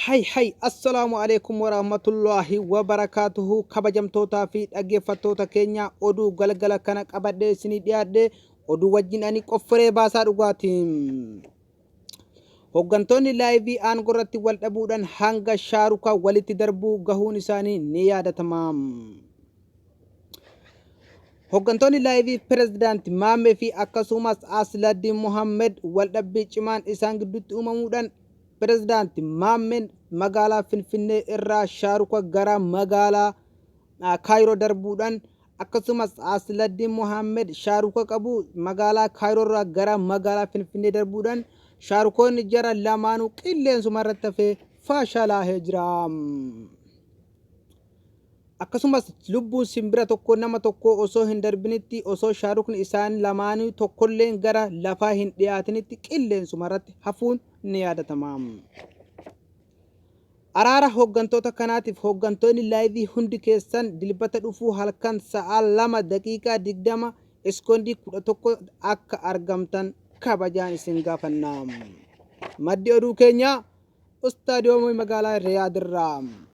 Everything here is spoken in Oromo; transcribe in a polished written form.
Hay hay, assalaamu alaikum warahmatullaahi wabarakaatuhu. Kabajamtootaa fi dhaggeeffattoota keenya, oduu galgala kana qabadhee isinii dhiyaadhe, oduu wajjin ani qofforee baasaa dhugaati. Hooggantoonni laayivii aangoo irratti wal dhabuudhaan hanga shaaruka walitti darbuu gahuun isaanii ni yaadatama. Hooggantoonni laayivii pirezidaanti Maammee fi akkasumas Asladdiin Mohammed waldhabbii cimaan isaan gidduutti uumamuudhaan, pirezidaanti Maammeen magaalaa Finfinnee irraa shaaruka gara magaalaa Kaayiroo darbuudhaan, akkasumas Asladdiin Mohammed shaaruka qabu magaalaa Kaayiroo irraa gara magaalaa Finfinnee darbuudhaan, shaarukoonni jara lamaanuu qilleensuma irratti hafee fashalaahee jira. Akkasumas lubbuun simbira tokko nama tokko osoo hin darbinitti, osoo shaarukni isaan lamaanii tokkolleen gara lafaa hin dhiyaatinitti qilleensuma irratti hafuun ni yaadatama. Araara hooggantoota kanaatiif hooggantoonni laayivii hundi keessan Dilbata dhufuu halkan sa'a 2:20 iskoondii 11 akka argamtan kabajaan isin gaafanna. Maddi oduu keenyaa istaadiyoomii magaalaa Riyaadirraa.